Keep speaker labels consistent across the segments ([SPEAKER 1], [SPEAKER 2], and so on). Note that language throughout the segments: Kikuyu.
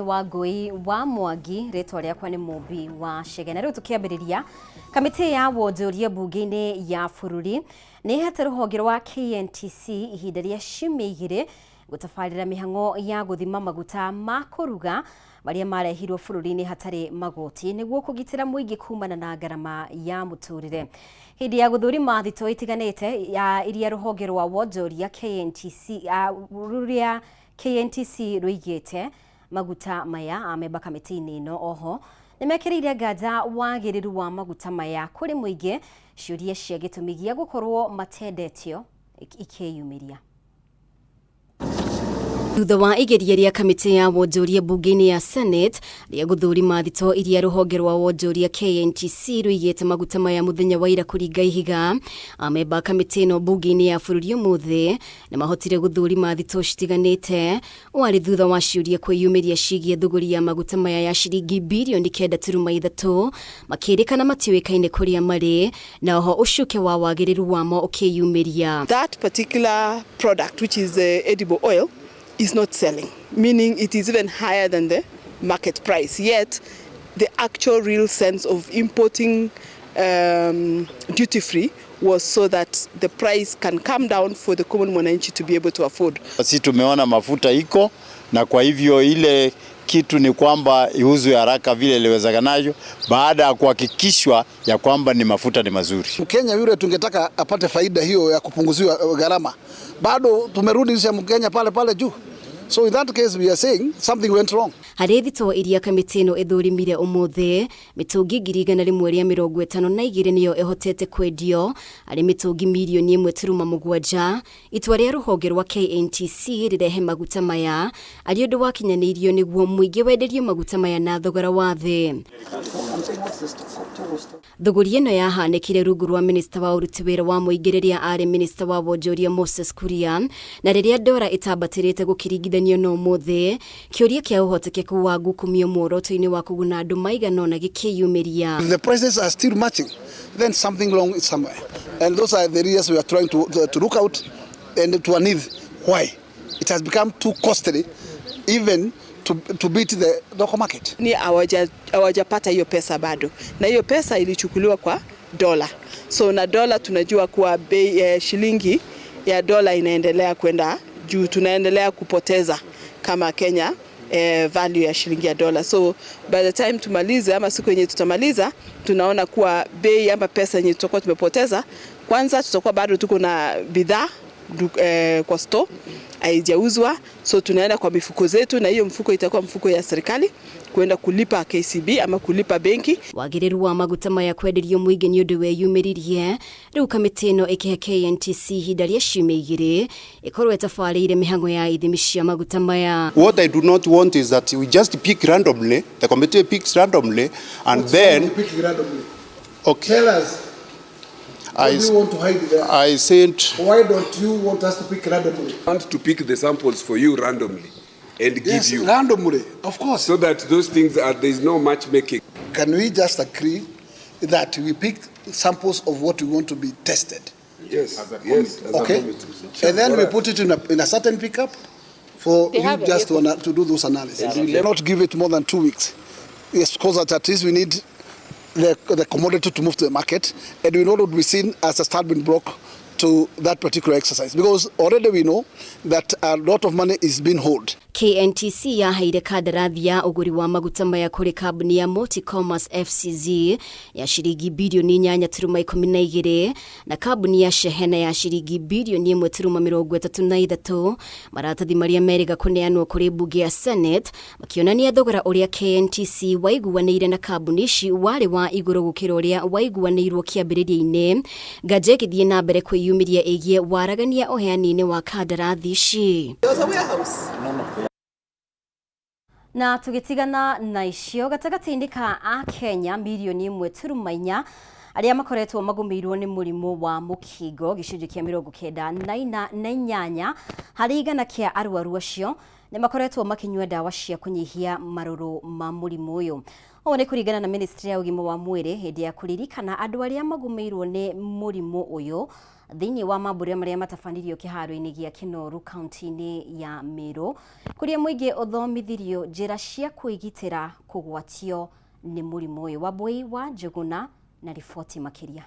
[SPEAKER 1] Wa Ngui wa Mwangi, rĩtwa rĩakwa nĩ Mũmbi wa Chege. Na rĩu tũkĩambĩrĩria, kamĩtĩ ya wonjoria mbunge-inĩ ya bũrũri nĩ ĩhete rũhonge rwa KNTC ihinda rĩa ciumia 2 gũtabarĩra mĩhang'o ya gũthima maguta ma kũruga marĩa marehirwo bũrũri-inĩ hatarĩ magoti, nĩguo kũgitĩra mũingĩ kumana na ngarama ya mũtũrĩre. Hĩndĩ ya gũthũrima thitoo itiganĩte ya iria rũhonge rwa wonjoria KNTC rũrĩa KNTC rũigĩte maguta maya, amemba kamĩtĩ-inĩ ĩno oho nĩmekĩrĩire nganja wagĩrĩru wa maguta maya kũrĩ mũingĩ, ciũria cia gĩtũmi gĩa gũkorwo matendetio ikĩyumĩria. Thutha wa igeria rĩa kamĩtĩ ya wonjoria mbunge-inĩ ya Senate rĩa gũthũrima thitoo iria rũhonge rwa wonjoria KNTC rũigĩte maguta maya mũthenya wa ira kũringa ihiga, amemba a kamĩtĩ ĩno mbunge-inĩ ya bũrũri ũmũthĩ nĩ mahotire gũthũrima thitoo citiganĩte. Warĩ thutha wa ciũria kwĩyumĩria ciĩgiĩ thũgũri ya maguta maya ya ciringi birioni 9.3, makĩrĩkana matiũĩkaine kũrĩa marĩ, na oho ũcuke wa wagĩrĩru wamo ũkĩyumĩria.
[SPEAKER 2] That particular product, which is the edible oil, is not selling, meaning it is even higher than the market price. Yet, the actual real sense of importing duty free was so that the price can come down for the common mwananchi to be able to afford.
[SPEAKER 3] Sisi tumeona mafuta iko na, kwa hivyo ile kitu ni kwamba iuzwe haraka vile iliwezekanavyo, baada ya kuhakikishwa ya kwamba ni mafuta ni mazuri.
[SPEAKER 4] Mkenya yule tungetaka apate faida hiyo ya kupunguziwa gharama, bado tumerudisha Mkenya pale pale juu. So in that case we are saying something went wrong.
[SPEAKER 1] Harĩ thitoo iria kamĩtĩ ĩno ĩthũrimire ũmũthĩ, mĩtũngi 152,000 nĩyo ĩhotete kwendio harĩ mĩtũngi mirioni 1.7. Itua rĩa rũhonge rwa KNTC rĩrehe maguta maya arĩ ũndũ wakinyanĩirio nĩguo mũingĩ wenderio maguta maya na thogora wa thĩ. Thũgũri ĩno yahanĩkire rungu rwa minista wa ũruti wĩra wa mũingĩ rĩrĩa arĩ minista wa wonjoria Moses Kuria, na rĩrĩa ndora ĩtambatĩrĩte gũkĩringithanio na ũmũthĩ, kĩũria kĩa ũhotekeku wa ngukumio muoroto-inĩ wa kũguna andũ maigana ũna gĩkĩyumĩria.
[SPEAKER 4] If the prices are still matching, then something wrong is somewhere. And those are the areas we are trying to look out and to unearth why it has become too costly even to beat the local market.
[SPEAKER 2] Ni hawajapata hiyo pesa bado, na hiyo pesa ilichukuliwa kwa dola. So na dola tunajua kuwa bei, shilingi ya dola inaendelea kwenda juu, tunaendelea kupoteza kama Kenya value ya shilingi ya dola. So by the time tumalize ama siku yenye tutamaliza, tunaona kuwa bei ama pesa yenye tutakuwa tumepoteza, kwanza tutakuwa bado tuko na bidhaa kwa store haijauzwa, so tunaenda kwa mifuko zetu, na hiyo mfuko itakuwa mfuko ya serikali kwenda kulipa KCB ama kulipa benki.
[SPEAKER 1] Wagĩrĩru wa maguta maya kwenderio mũingĩ nĩ ũndũ weyumĩririe. Rĩu kamĩtĩ ĩno ĩkĩhe KNTC ihinda rĩa ciumia 2 ĩkorwo ĩtabarĩire mĩhang'o ya ithimi cia maguta maya.
[SPEAKER 5] What I do not want is that we just pick randomly, the committee picks randomly, and
[SPEAKER 4] What's
[SPEAKER 5] then
[SPEAKER 4] wrong with picking randomly?
[SPEAKER 5] Okay.
[SPEAKER 4] Tell us, what do you want to hide there?
[SPEAKER 5] I said,
[SPEAKER 4] Why don't you want us to pick randomly?
[SPEAKER 6] I want to pick the samples for you randomly and give
[SPEAKER 4] Yes,
[SPEAKER 6] you.
[SPEAKER 4] Randomly, of course.
[SPEAKER 6] So that those things are, there is no matchmaking.
[SPEAKER 4] Can we just agree that we pick samples of what we want to be tested?
[SPEAKER 6] Yes. As a
[SPEAKER 4] Okay?
[SPEAKER 6] committee.
[SPEAKER 4] And then we put it in a certain pickup for
[SPEAKER 7] They
[SPEAKER 4] you
[SPEAKER 7] have a
[SPEAKER 4] just to do those analysis. We not give it more than 2 weeks. Yes, because at least we need the commodity to move to the market, and we know it would be seen as a stumbling block to that particular exercise, because already we know that a lot of money is being held.
[SPEAKER 1] KNTC yaheire kandarathi ya ũgũri wa maguta maya kũrĩ kambuni ya Multicommerce FCZ ya ciringi birioni 8.12 na kambuni ya Shehena ya ciringi birioni 1.33. Maratathi marĩa merĩga kũneanwo kũrĩ mbunge ya Senate makĩonania thogora ũrĩa KNTC waiguanĩire na kambuni ici warĩ wa igũrũ gũkĩra ũrĩa waiguanĩirwo kĩambĩrĩria-inĩ, nganja ĩgĩthiĩ na mbere kwĩyumĩria ĩgiĩ waragania ũheani-inĩ wa kandarathi ici.
[SPEAKER 2] There was a warehouse.
[SPEAKER 1] Na tũgĩtigana na icio, gatagatĩ-inĩ ka Akenya mirioni 1.4 arĩa makoretwo magũmĩirwo nĩ mũrimũ wa mũkingo, gĩcunjĩ kĩa 98% kĩa arwaru acio nĩ makoretwo makĩnyua ndawa cia kũnyihia marũrũ ma mũrimũ ũyũ. Ũũ nĩ kũringana na ministry ya ũgima wa mwĩrĩ hĩndĩ ya kũririkana andũ arĩa magũmĩirwo nĩ mũrimũ ũyũ. Thĩinĩ wa mambũra marĩa matabanirio kĩharo-inĩ gĩa Kinoru kaunti-inĩ ya Meru, kũrĩa mũingĩ ũthomithirio njĩra cia kwĩgitĩra kũgwatio nĩ mũrimũ ũyũ. Wambui wa Njũgũna na riboti makĩria.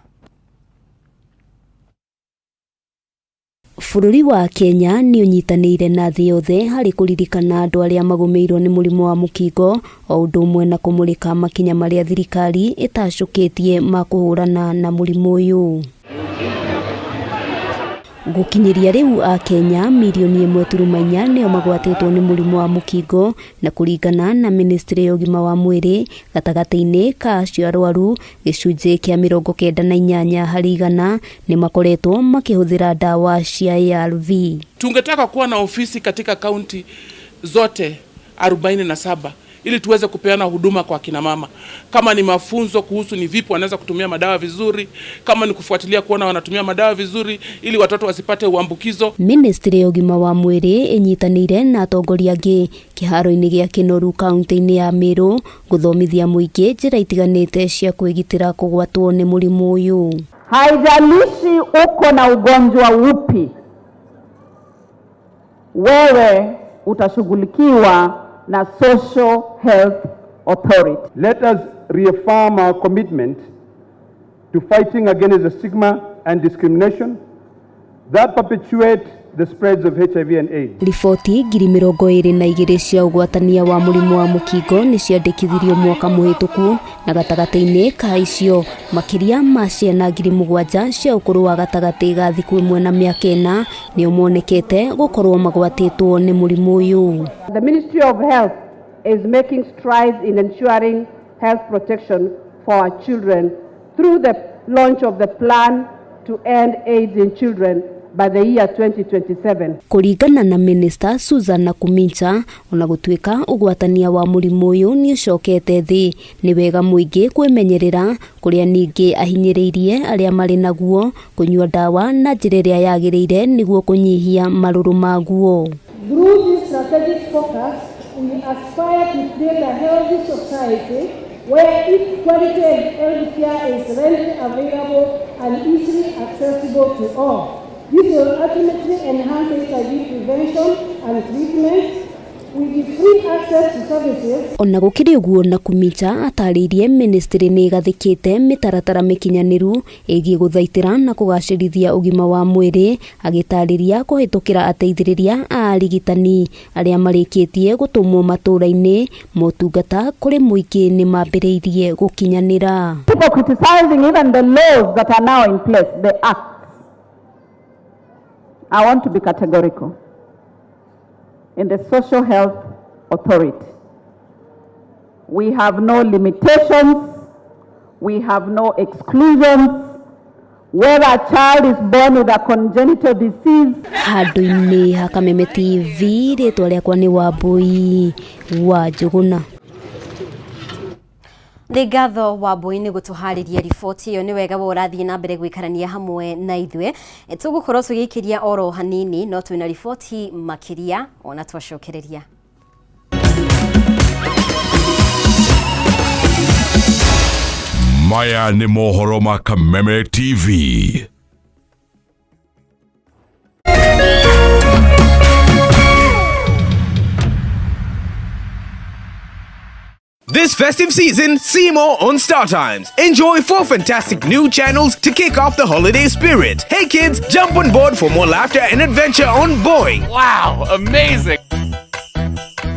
[SPEAKER 7] Bũrũri wa Kenya nĩ ũnyitanĩire na thĩ yothe harĩ kũririkana andũ arĩa magũmĩirwo nĩ mũrimũ wa mũkingo, o ũndũ ũmwe na kũmũrĩka makinya marĩa thirikari ĩtacũkĩtie ma kũhũrana na mũrimũ ũyũ. Gũkinyĩria rĩu Akenya mirioni 1.4 nĩo magwatĩtwo nĩ mũrimũ wa mũkingo, na kũringana na ministry ya ũgima wa mwĩrĩ, gatagatĩ-inĩ ka acio arwaru gĩcunjĩ kĩa 98 harĩ igana nĩ makoretwo makĩhũthĩra ndawa cia ARV.
[SPEAKER 8] Tungetaka kuwa na ofisi katika kaunti zote 47 ili tuweze kupeana huduma kwa kina mama, kama ni mafunzo kuhusu ni vipi wanaweza kutumia madawa vizuri, kama ni kufuatilia kuona wanatumia madawa vizuri ili watoto wasipate uambukizo.
[SPEAKER 7] Ministry ya ũgima wa mwĩrĩ ĩnyitanĩire na atongoria angĩ kĩharo-inĩ gĩa Kinoru kaunti-inĩ ya Meru gũthomithia mũingĩ njĩra itiganĩte cia kwĩgitĩra kũgwatwo nĩ mũrimũ ũyũ.
[SPEAKER 9] Haijalishi uko na ugonjwa upi, wewe utashughulikiwa na Social Health Authority.
[SPEAKER 10] Let us reaffirm our commitment to fighting against the stigma and discrimination that perpetuate the spreads of HIV and AIDS.
[SPEAKER 7] Riboti 22,000 cia ũgwatania wa mũrimũ wa mũkingo nĩ ciandĩkithirio mwaka mũhĩtũku, na gatagatĩ-inĩ ka icio makĩria ma ciana 7,000 cia ũkũrũ wa gatagatĩ ga thikũ 1 na mĩaka 4 nĩo monekete gũkorwo magwatĩtwo nĩ mũrimũ ũyũ.
[SPEAKER 9] The Ministry of Health is making strides in ensuring health protection for our children through the launch of the plan to end AIDS in children by the year 2027.
[SPEAKER 7] Kũringana na Minister Susan Nakhumicha, ona gũtuĩka ũgwatania wa mũrimũ ũyũ nĩ ũcokete thĩ, nĩ wega mũingĩ kwĩmenyerera, kũrĩa ningĩ ahinyĩrĩirie arĩa marĩ naguo kũnyua ndawa na njĩra ĩrĩa yagĩrĩire nĩguo kũnyihia marũrũ maguo.
[SPEAKER 11] Through this strategic focus, we aspire to create a healthy society where equality and health care is readily available and easily accessible to all. This will ultimately enhance HIV prevention and treatment with free access to services.
[SPEAKER 7] Ona gũkĩrĩ ũguo, Nakhumicha atarĩirie ministry nĩ ĩgathĩkĩte mĩtaratara mĩkinyanĩru ĩgiĩ gũthaitĩra na kũgacĩrithia ũgima wa mwĩrĩ, agĩtarĩria kũhĩtũkĩra ateithĩrĩria a arigitani arĩa marĩkĩtie gũtũmwo matũũra-inĩ, motungata kũrĩ mũingĩ nĩ mambĩrĩirie gũkinyanĩra.
[SPEAKER 9] People criticizing even the laws that are now in place, the acts. I want to be categorical. In the Social Health Authority, we have no limitations, we have no exclusions. Whether a child is born with a congenital disease.
[SPEAKER 7] Handũ-inĩ ha Kameme TV, rĩtwa rĩakwa nĩ Wambui wa Njũgũna.
[SPEAKER 1] Nĩ ngatho Wambui nĩ gũtũharĩria riboti ĩyo. Nĩ wega we ũrathiĩ na mbere gũikarania hamwe na ithuĩ, tũgũkorwo tũgĩikĩria oro hanini, no twĩna riboti makĩria ona twacokereria.
[SPEAKER 12] Maya nĩ mohoro ma Kameme TV.
[SPEAKER 13] This festive season, see more on StarTimes. Enjoy 4 fantastic new channels to kick off the holiday spirit. Hey kids, jump on board for more laughter and adventure on Boeing.
[SPEAKER 14] Wow, amazing!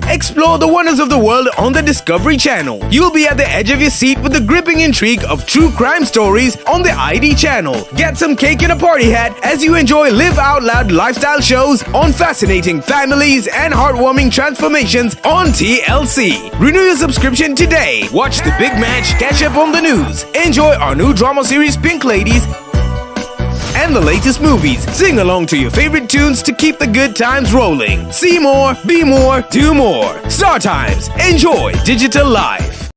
[SPEAKER 13] Explore the wonders of the world on the Discovery Channel. You'll be at the edge of your seat with the gripping intrigue of true crime stories on the ID Channel. Get some cake and a party hat as you enjoy Live Out Loud lifestyle shows on fascinating families and heartwarming transformations on TLC. Renew your subscription today. Watch the big match, catch up on the news. Enjoy our new drama series Pink Ladies and the latest movies. Sing along to your favorite tunes to keep the good times rolling. See more, be more, do more. Star Times. Enjoy digital life.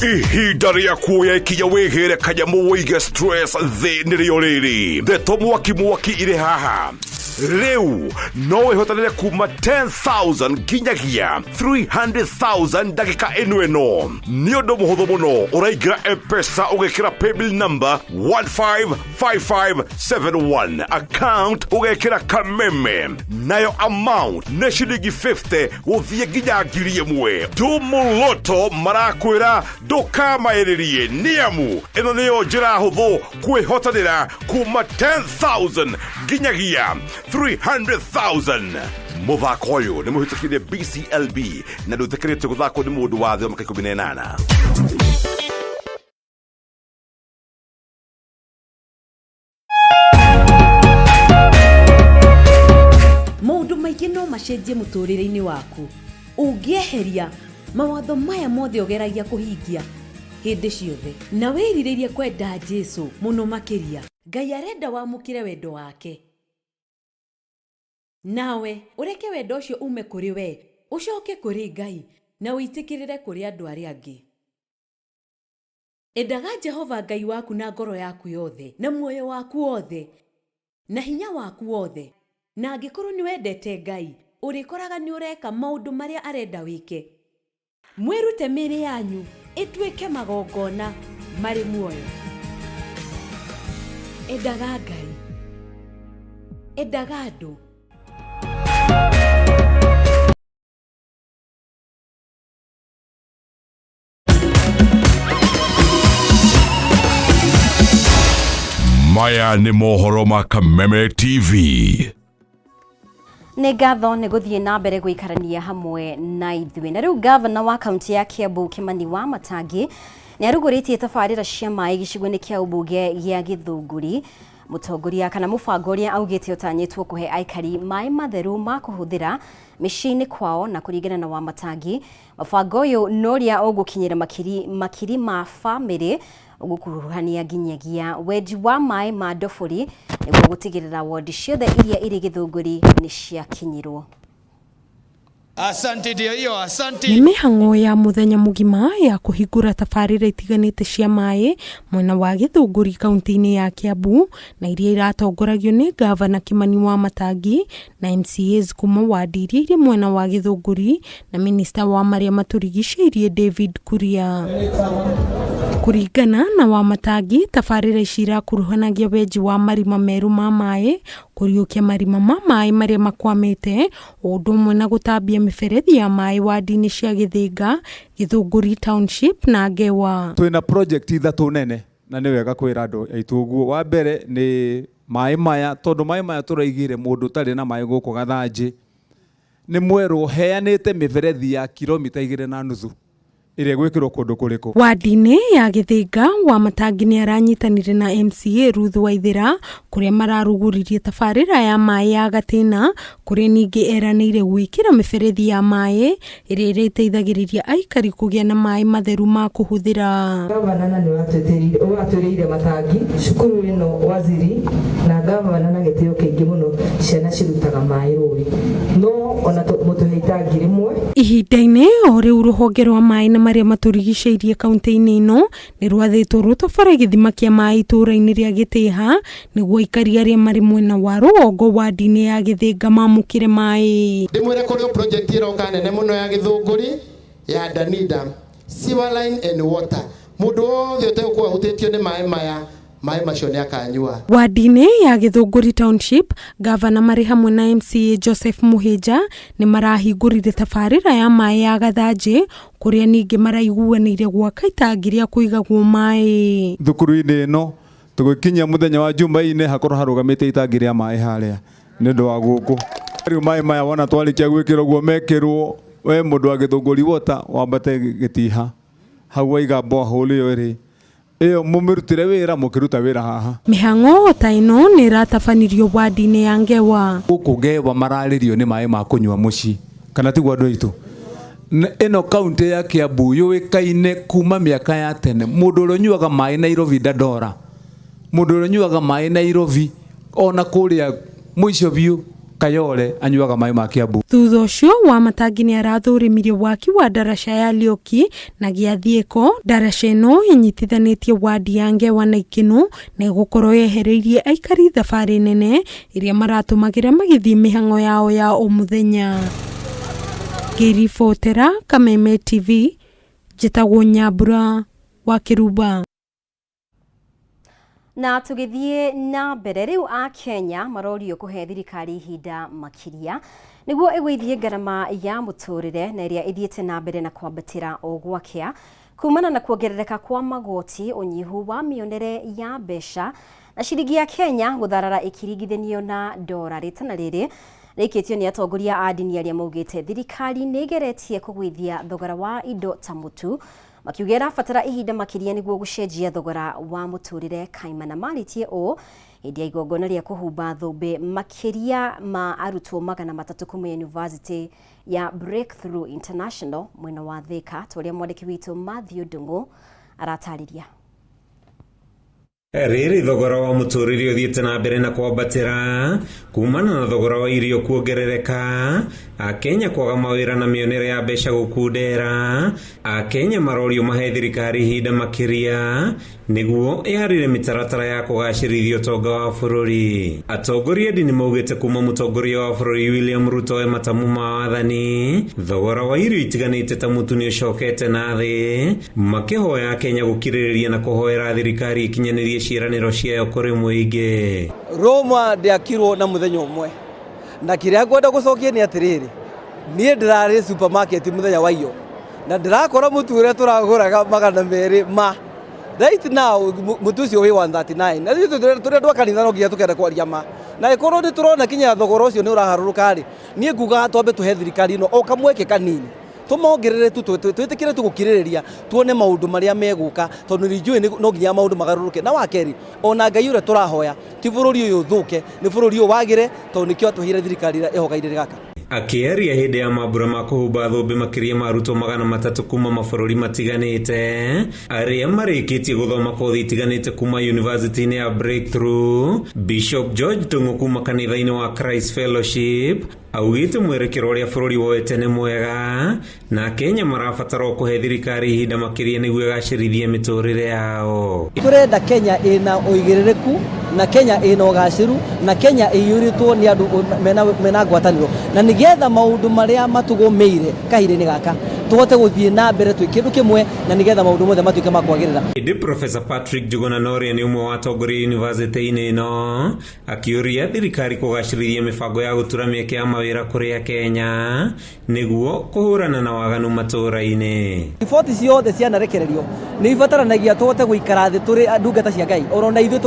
[SPEAKER 12] Ihinda rĩa kuoya ikinya wĩhĩre kanyamũ wĩige stress thĩ nĩrĩo rĩrĩ. Ndeto mwaki mwaki irĩ haha. Rĩu no wĩhotanĩre kuma 10,000 nginyagia 300,000 ndagĩka ĩno ĩno. Nĩ ũndũ mũhũthũ mũno, ũraingĩra M-Pesa ũgekĩra paybill number 155571, account ũgekĩra Kameme, nayo amount nĩ ciringi 50 gũthiĩ nginya 1,000. Tumuloto marakwĩra ndũkamaĩrĩrie, nĩamu ĩno nĩyo njĩra hũthũ kwĩhotanĩra kuma 10,000 nginyagia 300,000. Mũthako ũyũ nĩ mũhĩtũkire BCLB na ndũtĩkĩrĩtio gũthakwo nĩ mũndũ wa thĩ wa mĩaka 18.
[SPEAKER 14] Maũndũ maingĩ no macenjie mũtũũrĩre-inĩ waku ũngĩeheria mawatho maya mothe ũgeragia kũhingia hĩndĩ ciothe na wĩrirĩrie kwenda Jesu mũno makĩria. Ngai arenda wamũkĩre wendo wake, nawe ũreke wendo ũcio ume kũrĩ we ũcoke kũrĩ Ngai na ũitĩkĩrĩre kũrĩ andũ arĩa angĩ. Endaga Jehova Ngai waku na ngoro yaku yothe na muoyo waku wothe na hinya waku wothe, na angĩkorwo nĩ wendete Ngai ũrĩkoraga nĩ ũreka maũndũ marĩa arenda wĩke. Mwĩrute mĩĩrĩ yanyu ĩtuĩke magongona marĩ muoyo. Endaga Ngai, endaga andũ.
[SPEAKER 12] Maya nĩ mohoro ma Kameme TV.
[SPEAKER 1] Nĩ ngatho nĩ gũthiĩ na mbere gũikarania hamwe na ithuĩ. Na rĩu gavana wa kaunti ya Kiambu Kimani wa Matangi nĩ arugũrĩtie tabarĩra cia maĩ gĩcigo-inĩ kĩa ũmbunge gĩa Gĩthũngũri. Mũtongoria kana mũbango ũrĩa augĩte ũtanyĩtwo kũhe aikari maĩ matheru ma kũhũthĩra mĩciĩ-inĩ kwao, na kũringana na Wamatangi, mũbango ũyũ no ũrĩa ũgũkinyĩra makiri makiri ma bamĩrĩ, ũgũkuruhania nginyagia wendi wa maĩ ma ndobori nĩguo gũtigĩrĩra wondi ciothe iria irĩ Gĩthũngũri nĩ ciakinyirwo.
[SPEAKER 15] Asante, ndio hiyo, asante.
[SPEAKER 16] Nĩ mĩhang'o ya mũthenya mũgima ya kũhingũra tabarĩra itiganĩte cia maĩ mwena wa Gĩthũngũri kaunti-inĩ ya Kiambu, na iria iratongoragio nĩ ngavana Kimani wa Matangi na MCAs kuma wandi iria irĩ mwena wa Gĩthũngũri na minista wa marĩa matũrigicĩirie David Kuria. Kũringana na Wamatangi, tabarĩra ici irakuruhanagia wenji wa marima merũ ma maĩ, kũriũkia marima ma maĩ marĩa makwamĩte, o ũndũ ũmwe na gũtambia mĩberethi ya maĩ wandi-inĩ cia Gĩthĩnga, Gĩthũngũri Township na Ngewa.
[SPEAKER 17] Twĩna project ithatũ nene na nĩ wega kwĩra andũ aitũ ũguo. Wa mbere nĩ maĩ maya, tondũ maĩ maya tũraigĩire mũndũ ũtarĩ na maĩ gũkũ Gathanjĩ nĩ mwerũ, heanĩte mĩberethi ya kilomita 2.5 ĩrĩa ĩgwĩkĩrwo kũndũ kũrĩkũ.
[SPEAKER 16] Wandi-inĩ ya Gĩthĩnga, Wamatangi nĩ aranyitanire na MCA Ruth Waithĩra kũrĩa mararugũririe tabarĩra ya maĩ ya Gatĩna, kũrĩa ningĩ eranĩire gwĩkĩra mĩberethi ya maĩ ĩrĩa ĩrĩteithagĩrĩria aikari kũgĩa na maĩ matheru ma kũhũthĩra.
[SPEAKER 18] Gavana na nĩ watwĩrĩire matangi cukuru ĩno waziri na gavana na gĩtĩo kĩingĩ mũno, ciana cirutaga maĩ rũĩ no ona mũtũhe itangi rĩmwe.
[SPEAKER 16] Ihinda-inĩ o rĩu rũhonge rwa maĩ na marĩa matũrigicĩirie kaunti-inĩ ĩno nĩ rwathĩtwo rũtobore gĩthima kĩa maĩ itũũra-inĩ rĩa Gĩtĩha nĩguo aikari arĩa marĩ mwena wa rũgongo wandi-inĩ ya Gĩthĩnga mamũkĩre maĩ.
[SPEAKER 19] Ndĩmwĩre kũrĩ o project ĩroka nene mũno ya Gĩthũngũri ya Danida sewer line and water, mũndũ wothe ũtegũkorwo ahutĩtio nĩ maĩ maya, maĩ macio nĩ akanyua.
[SPEAKER 16] Wandi-inĩ ya Gĩthũngũri Township, gavana marĩ hamwe na MCA Joseph Mũhĩnja nĩ marahingũrire tabarĩra ya maĩ ya Gathanjĩ kũrĩa ningĩ maraiguanĩire gwaka itangi rĩa kũigagwo maĩ.
[SPEAKER 17] Thukuru-inĩ ĩno tũgĩkinyia mũthenya wa Jumaine hakorwo harũgamĩte itangi rĩa maĩ harĩa nĩ ũndũ wa gũkũ. Rĩu maĩ maya wona twarĩkia gwĩkĩrwo ũguo mekĩrwo, we mũndũ wa Gĩthũngũri Water wambate Gĩtiha hau waiga borehole ĩyo ĩrĩ ĩyo mũmĩrutĩre wĩra mũkĩruta wĩra haha.
[SPEAKER 16] Mĩhang'o ta ĩno nĩ ĩratabanirio wandi-inĩ ya Ngewa.
[SPEAKER 17] Gũkũ Ngewa mararĩrio nĩ maĩ ma kũnyua mũciĩ, kana tiguo andũ aitũ? Ĩno kaunti ya Kiambu yũĩkaine kuma mĩaka ya tene, mũndũ ũrĩa ũnyuaga maĩ Nairobi ndandora, mũndũ ũrĩa ũnyuaga maĩ Nairobi ona kũrĩa mũico biũ Kayole anyuaga maĩ ma Kiambu.
[SPEAKER 16] Thutha ũcio Wamatangi nĩ arathũrimirie waki wa ndaraca ya Lioki na Gĩathiĩko. Ndaraca ĩno ĩnyitithanĩtie wadi ya Ngewa na Ikĩnũ na ĩgũkorwo yehereirie aikari thabarĩ nene ĩrĩa maratũmagĩra magĩthiĩ mĩhang'o yao ya o mũthenya. Ngĩribotera Kameme TV, njĩtagwo Nyambura wa Kĩrumba.
[SPEAKER 1] Na tũgĩthiĩ na mbere rĩu a Kenya marorio kũhe thirikari ihinda makĩria nĩguo ĩgũithie ngarama ya mũtũrĩre na ĩrĩa ĩthiĩte na mbere na kwambatĩra o gwakĩa kumana na kuongerereka kwa magoti, ũnyihu wa mĩonere ya mbeca na ciringi ya Kenya gũtharara ĩkĩringithanio na ndora. Rĩtana rĩrĩ rĩikĩtio nĩ atongoria a ndini arĩa maugĩte thirikari nĩ ĩgeretie kũgũithia thogora wa indo ta mũtu, makiuga ĩrabatara ihinda makĩria nĩguo gũcenjia thogora wa mũtũrĩre kaimana. Marĩtie ũũ hĩndĩ ya igongona rĩa kũhumba thũmbĩ makĩria ma arutwo 300 kuma University ya Breakthrough International mwena wa Thika, ta ũrĩa mwandĩki witũ Matthew Ndung'u aratarĩria.
[SPEAKER 15] Rĩrĩ thogora wa mũtũrĩre ũthiĩte na mbere na kwambatĩra kumana na thogora wa irio kuongerereka, Akenya kwaga mawĩra na mĩonere ya mbeca gũkundera, Akenya marorio mahe thirikari ihinda makĩria nĩguo ĩharĩre mĩtaratara ya kũgacĩrithia ũtonga wa bũrũri. Atongoria a ndini maugĩte kuma mũtongoria wa bũrũri William Ruto e matamu ma wathani, thogora wa irio itiganĩte ta mũtu nĩ ũcokete na thĩ, makĩhoya Akenya gũkirĩrĩria na kũhoera thirikari ĩkinyanĩrie ciĩranĩro ciayo kũrĩ mũingĩ.
[SPEAKER 20] Roma ndĩakirwo na mũthenya ũmwe, na kĩrĩa ngwenda gũcokia nĩ atĩrĩrĩ, niĩ ndĩrarĩ supermarket mũthenya wa iyo na ndĩrakora mũtu ũrĩa tũragũraga 200 ma right now mũtu ũcio wĩ 139, na ithuĩ tũrĩ andũ a kanitha no nginya tũkenda kwaria ma, na ĩkorwo nĩ tũrona kinya thogora ũcio nĩ ũraharũrũka rĩ, niĩ ngugaga twambe tũhe thirikari ĩno o kamweke kanini, tũmongerere tu, twĩtĩkĩre tu gũkirĩrĩria tuone maũndũ marĩa megũka, tondũ nĩ njũĩ no nginya maũndũ magarũrũke. Na wa kerĩ, ona Ngai ũrĩa tũrahoya ti bũrũri ũyũ ũthũke, nĩ bũrũri ũyũ wagĩre, tondũ nĩkĩo atũheire thirikari ĩrĩa ĩho kahinda-inĩ gaka.
[SPEAKER 15] Akĩaria hĩndĩ ya mambura ma kũhumba thũmbĩ makĩria ma arutwo 300 kuma mabũrũri matiganĩte arĩa marĩkĩtie gũthoma kothi itiganĩte kuma yunivasĩtĩ-inĩ ya Breakthrough, Bishop George Tung'u kuma kanitha-inĩ wa Christ Fellowship augĩte mwerekero ũrĩa bũrũri woete nĩ mwega na Kenya marabatara o kũhe thirikari ihinda makĩria nĩguo ĩgacĩrithie mĩtũrĩre yao.
[SPEAKER 20] Tũrenda Kenya ĩna ũigĩrĩrĩku na Kenya ĩna ũgacĩru na Kenya ĩiyũrĩtwo nĩ andũ mena ngwatanĩro, na nĩgetha maũndũ marĩa matũgũmĩire kahinda-inĩ gaka tũhote gũthiĩ na mbere twĩ kĩndũ kĩmwe, na nĩgetha maũndũ mothe matuĩke ma kwagĩrĩra.
[SPEAKER 15] Ĩndĩ Professor Patrick Njuguna na ũrĩa nĩ ũmwe wa atongoria yunivasĩtĩ-inĩ ĩno akĩũria thirikari kũgacĩrithia mĩbango ya gũtura mĩeke ya mawĩra kũrĩ Akenya nĩguo kũhũrana na waganu matũũra-inĩ.
[SPEAKER 20] Riboti ciothe cianarekererio nĩ ibataranagia tũhote gũikara thĩ tũrĩ ndungata cia Ngai, oro na ithuĩ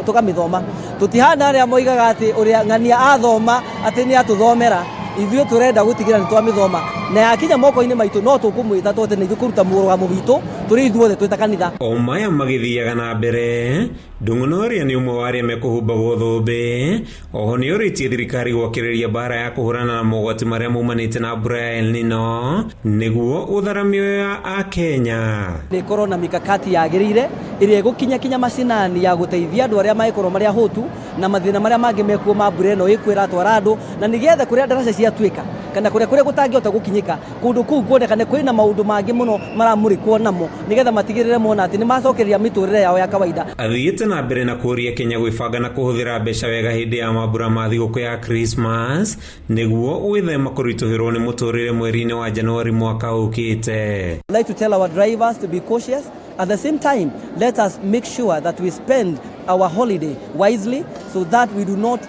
[SPEAKER 20] tũkamĩthoma. Tũtihana arĩa moigaga atĩ ũrĩa ng'ania athoma atĩ nĩ atũthomera, ithuĩ tũrenda gũtigĩra nĩ twamĩthoma, na yakinya moko-inĩ maitũ no tũkũmwĩta tũhote na ithuĩ kũruta mũrũgamo witũ tũrĩ ithuothe twĩ ta kanitha.
[SPEAKER 15] O maya magĩthiaga na mbere, Ndung'u Noria nĩ ũmwe wa arĩa mekũhumbagwo thũmbĩ. Oho nĩ orĩtie thirikari gwakĩrĩria mbara ya kũhũrana na mogwati marĩa maumanĩte na mbura ya El Nino nĩguo gũthara mĩoyo ya Akenya.
[SPEAKER 20] Nĩ ĩkorwo na mikakati yagĩrĩire ĩrĩa ĩgũkinya kinya macinani ya gũteithia andũ arĩa mangĩkorwo marĩ ahũtu na mathĩna marĩa mangĩ mekuo ma mbura ĩno ĩkuo ĩratwara andũ, na nĩgetha kũrĩa ndaraca ciatuĩka kana kũrĩa kũrĩa gũtangĩhota gũkinyĩka kũndũ kũu kuonekane kwĩna maũndũ mangĩ mũno maramũrĩkwo namo nĩgetha matigĩrĩre mona atĩ nĩ macokereria mĩtũrĩre yao ya kawaida.
[SPEAKER 15] Athiĩte na mbere na kũũria Kenya gwĩbanga na kũhũthĩra mbeca wega hĩndĩ ya mambura ma thigũkũ ya Christmas nĩguo gwĩthema kũritũhĩrwo nĩ mũtũrĩre mweri-inĩ wa Januari mwaka ũkĩte.
[SPEAKER 20] I'd like to tell our drivers to be cautious. At the same time, let us make sure that we spend our holiday wisely so that we do not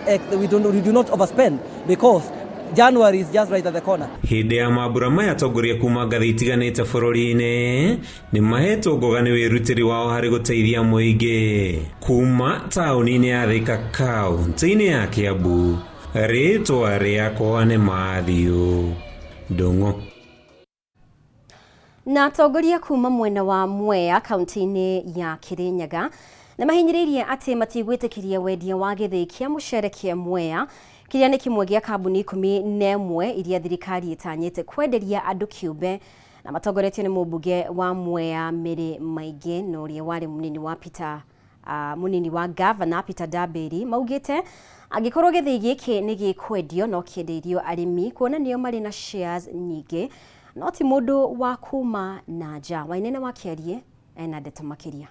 [SPEAKER 20] overspend, because January is just right at the corner.
[SPEAKER 15] Hĩndĩ ya mambura maya atongoria kuma ngathĩ itiganĩte bũrũri-inĩ nĩ mahetwo ngoga nĩ wĩrutĩri wao harĩ gũteithia mũingĩ. Kuma taũni-inĩ ya Thika kaũntĩ-inĩ ya Kiambu, rĩtwa rĩakwa nĩ Matthew Ndung'u.
[SPEAKER 1] Na atongoria kuma mwena wa Mwea kaunti-inĩ ya Kirinyaga nĩ mahinyĩrĩirie atĩ matigwĩtĩkĩria wendia wa gĩthĩi kĩa mũcere kĩa Mwea kĩrĩa nĩ kĩmwe gĩa kambuni 11 iria thirikari ĩtanyĩte kwenderia andũ kĩũmbe, na matongoretio nĩ mũmbunge wa Mwea Mary Maingĩ na ũrĩa warĩ mũnini wa Peter Munini wa gavana Peter Ndambiri maugite angĩkorwo gĩthĩi gĩkĩ nĩ gĩkwendio no kĩendeirio arĩmi kuona nĩo marĩ na shares nyingĩ no ti mũndũ wa kuma na nja. Wainene wa Kĩarie ena ndeto makĩria.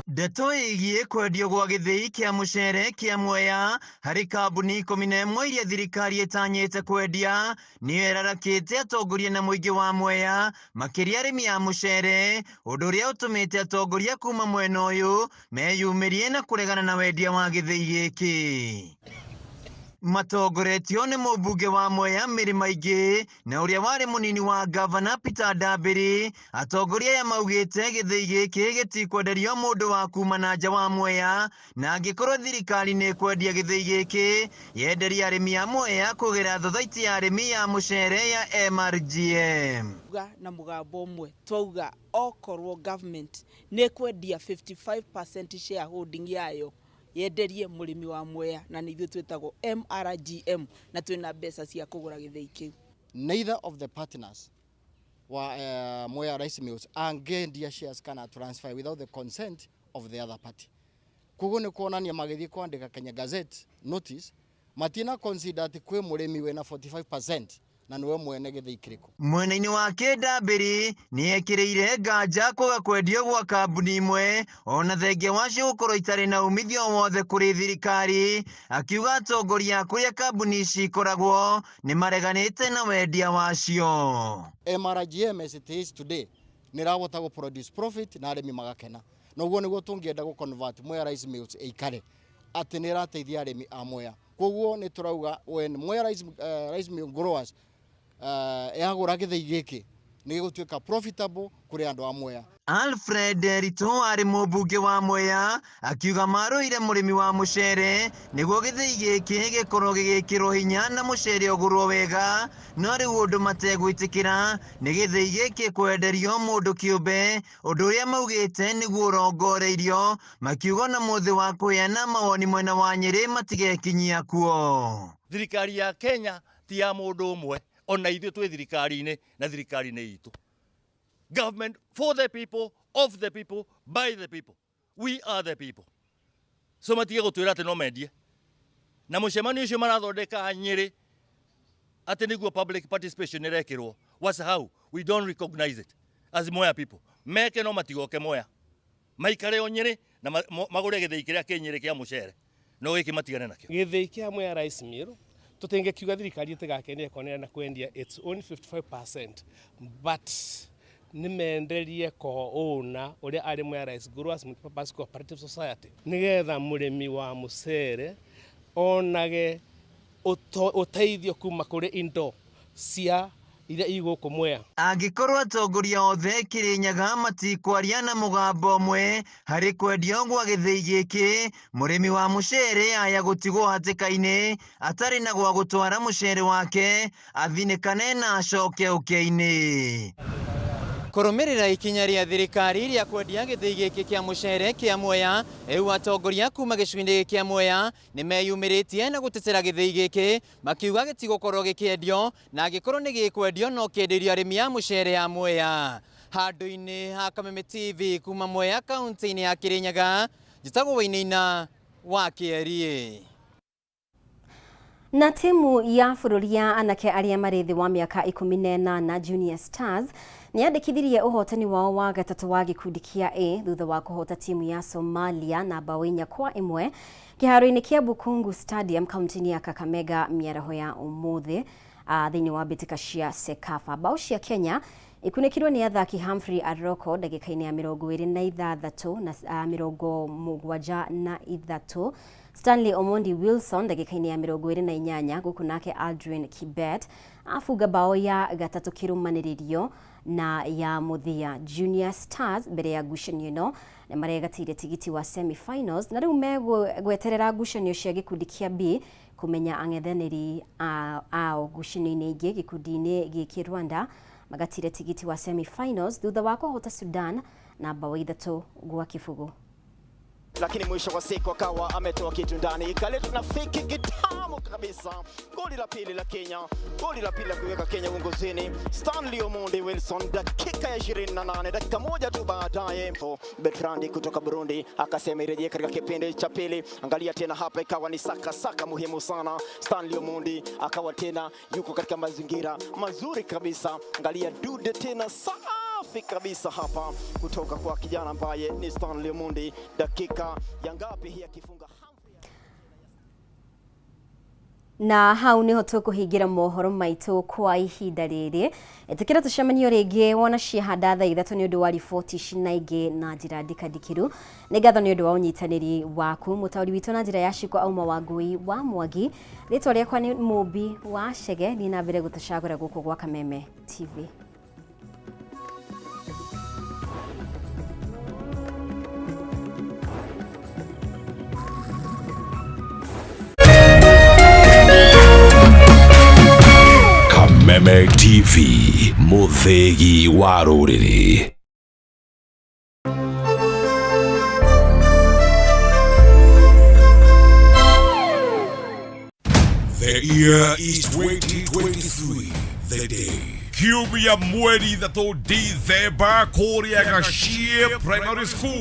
[SPEAKER 21] Ndeto ĩgiĩ kwendio gwa gĩthĩi kĩa mũcere kĩa Mwea harĩ kambuni 11 iria thirikari ĩtanyĩte kwendia nĩyo ĩrarakĩte atongoria na mũingĩ wa Mwea makĩria arĩmi a mũcere, ũndũ ũrĩa ũtũmĩte atongoria kuma mwena ũyũ meyumĩrie na kũregana na wendia wa gĩthĩi gĩkĩ. Matongoretio nĩ mũmbunge wa Mwea Mary Maingĩ na ũrĩa warĩ mũnini wa gavana Peter Ndambiri, atongoria aya maugĩte gĩthĩi gĩkĩ gĩtikwenderio mũndũ wa kuma na nja wa Mwea, na angĩkorwo thirikari nĩ ĩkwendia gĩthĩi gĩkĩ yenderie arĩmi a Mwea kũgerera thothaitĩ ya arĩmi ya mũcere ya MRGM.
[SPEAKER 22] Na mũgambo ũmwe twauga okorwo government nĩ ĩkwendia 55% shareholding yayo yenderie mũrĩmi wa Mwea, na nĩ ithuĩ twĩtagwo MRGM na twĩna mbeca cia kũgũra gĩthĩi kĩu.
[SPEAKER 23] Neither of the partners wa Mwea Rice Mills angĩendia shares kana transfer without the consent of the other party. Koguo nĩ kuonania magĩthiĩ kwandĩka Kenya Gazette notice matina consider atĩ kwĩ mũrĩmi wĩna 45% na nĩwe mwene gĩthĩi kĩrĩkũ.
[SPEAKER 21] Mwena-inĩ wake Ndambiri nĩ ekĩrĩire nganja kwaga kwendio gwa kambuni imwe ona thengia wacio gũkorwo itarĩ na umithio wothe kũrĩ thirikari, akiuga atongoria a kũrĩa kambuni ici ikoragwo nĩ mareganĩte na wendia wacio.
[SPEAKER 23] MRGM as it is today nĩ ĩrahota gũ produce profit na arĩmi magakena, na ũguo nĩguo tũngĩenda gũ convert Mwea Rice Mills ĩikare atĩ nĩ ĩrateithia arĩmi a Mwea. Koguo nĩ tũrauga when Mwea Rice Mill growers yagũra gĩthĩi gĩkĩ nĩ gĩgũtuĩka profitable kũrĩ andũ a Mwea.
[SPEAKER 21] Alfred Rito arĩ mũmbunge wa Mwea akiuga marũire mũrĩmi wa mũcere nĩguo gĩthĩi gĩkĩ gĩkorwo gĩgĩkĩrwo hinya na mũcere ũgũrwo wega, no rĩu ũndũ mategwĩtĩkĩra nĩ gĩthĩi gĩkĩ kwenderio mũndũ kĩũmbe, ũndũ ũrĩa maugĩte nĩguo ũrongoreirio, makiuga ona mũthĩ wa kũheana mawoni mwena wa Nyĩrĩ matigekinyia kuo.
[SPEAKER 24] Thirikari ya Kenya ti ya mũndũ ũmwe, ona ithuĩ twĩ thirikari-inĩ na thirikari-inĩ itũ. Government for the people, of the people, by the people. We are the people. So matige gũtwĩra atĩ no mendie. Na mũcemanio ũcio marathondeka Nyĩrĩ atĩ nĩguo public participation ĩrekĩrwo. Wasahau, we don't recognize it as Mwea people. Meke no matigoke Mwea. Maikare o Nyĩrĩ na magũre gĩthĩi kĩrĩa kĩ Nyĩrĩ kĩa mũcere. No gĩkĩ matigane nakĩo.
[SPEAKER 25] Gĩthĩi kĩa Mwea Rice Mill tũtingĩkiuga thirikari ĩtigakenie ĩkonera na kwendia its own 55%, but nĩ menderie ko ũna ũrĩa arĩ Mwea Rice Growers Multipurpose Cooperative Society nĩgetha mũrĩmi wa mũcere onage ũteithio kuma kũrĩ indo cia iria igũkũ Mwea.
[SPEAKER 21] Angĩkorwo atongoria othe Kĩrĩnyaga matikwaria na mũgambo ũmwe harĩ kwendio gwa gĩthĩi gĩkĩ, mũrĩmi wa mũcere aya gũtigwo hatĩka-inĩ atarĩ na gwa gũtwara mũcere wake athinĩkane na acoke ũkĩa-inĩ. Kũrũmĩrĩra ikinya rĩa thirikari rĩa kwendia gĩthĩi gĩkĩ kĩa mũcere kĩa Mwea, rĩu atongoria kuma gĩcigo-inĩ kĩa Mwea nĩ meyumĩrĩtie na gũtetera gĩthĩi gĩkĩ makiuga gĩtigũkorwo gĩkĩendio na angĩkorwo nĩ gĩkwendio no kĩenderio arĩmi a mũcere a Mwea. Handũ-inĩ ha Kameme TV kuma Mwea kaunti-inĩ ya Kĩrĩnyaga, njĩtagwo Wainaina wa Kĩeriĩ.
[SPEAKER 1] Na timu ya bũrũri ya anake arĩa marĩ thĩ wa mĩaka 18 Junior Stars nĩ yandĩkithirie ũhotani wao wa gatatũ wa gĩkundi kĩa A thutha wa kũhota timu ya Somalia na bao 4-1 kĩharo-inĩ kĩa Bukungu Stadium kaunti-inĩ ya Kakamega mĩaraho ya ũmũthĩ thĩinĩ wa mbĩtĩka cia CECAFA. Bao cia Kenya ikunĩkirwo nĩ athaki Humphrey Aroko ndagĩka-inĩ ya 26 na 73, Stanley Omondi Wilson ndagĩka-inĩ ya 28, gũkũ nake Aldrin Kibet abunga bao ya gatatũ kĩrũmanĩrĩrio na ya mũthia. Junior Stars mbere ya ngucanio ĩno nĩ maregatĩire tigiti wa semi-finals na rĩu megweterera ngucanio cia gĩkundi kĩa B kũmenya ang'ethanĩri ao ngucanio-inĩ ingĩ gĩkundi-inĩ gĩkĩ. Rwanda magatire tigiti wa semi-finals thutha wa kũhota Sudan na bao 3-0.
[SPEAKER 2] lakini mwisho wa siku akawa ametoa kitu ndani, ikaletwa na fiki kitamu kabisa. Goli la pili la Kenya, goli la pili la kuiweka Kenya uongozini. Stanley Omondi Wilson, dakika ya 28, dakika moja tu baadaye Bertrandi kutoka Burundi akasema irejee katika kipindi cha pili. Angalia tena hapa, ikawa ni saka saka muhimu sana. Stanley Omondi akawa tena yuko katika mazingira mazuri kabisa. Angalia dude tena safi kabisa hapa kutoka kwa kijana ambaye ni Stanley Omondi. Dakika ya ngapi hii akifunga
[SPEAKER 1] Na hau niho tũkũhingĩra mohoro maitũ kwa ihinda rĩrĩ. Ĩtĩkĩra tũcemanio rĩngĩ wona ciahanda thaa 3 nĩ ũndũ wa riboti ici na ingĩ na njĩra ndikandikĩru. Nĩ ngatho nĩ ũndũ wa ũnyitanĩri waku. Mũtaũri witũ na njĩra ya ciko auma Wangui wa Mwangi. Rĩtwa rĩakwa nĩ Mũmbi wa Chege. Thiĩ na mbere gũtũcagũra gũkũ gwa Kameme TV.
[SPEAKER 12] Kameme TV, mũthĩgi wa rũrĩrĩ. The year is 2023, the day. Kiumia mweri 3 Dithemba kũrĩa Gachie Primary School.